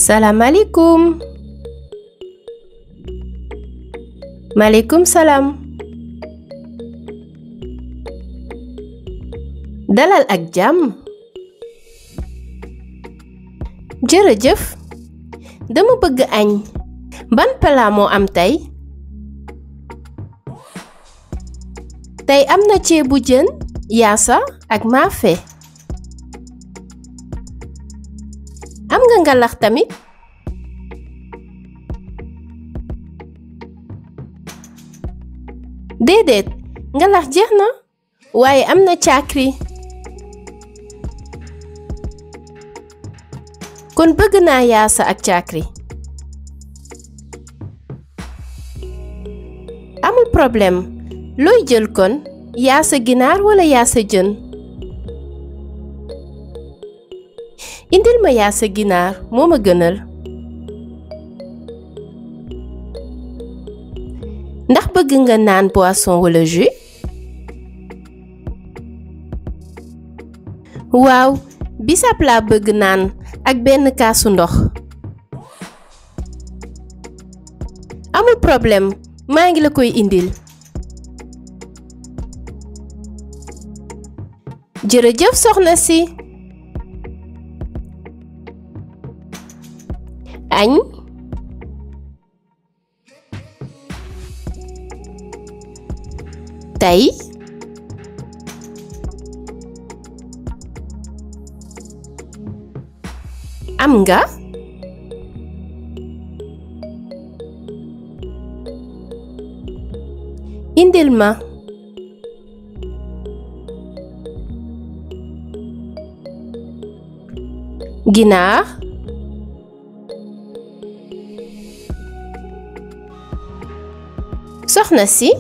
Salaamaaleykum. Maaleykum salaam. Dalal ak jàmm. Jërëjëf. Dama bëgg añ. Ban plat moo am tey? Tey am na ceebu jën, yaasa ak maafe. Am nga ngalax tamit? Déedéet, ngalax jeex na, waaye am na caakri. Kon bëgg naa yaasa ak caakri. Amul problème, looy jël kon, yaasa ginaar wala yaasa jën? Indil ma yaasa ginaar moo ma gënal. Ndax bëgg nga naan boisson wala jus? Waaw, bisap laa bëgg naan ak benn kaasu ndox. Amul problème, maa ngi la koy indil. Jërëjëf soxna si. Añ. Tey. Am nga. Indil ma. Ginaar. Soxna si.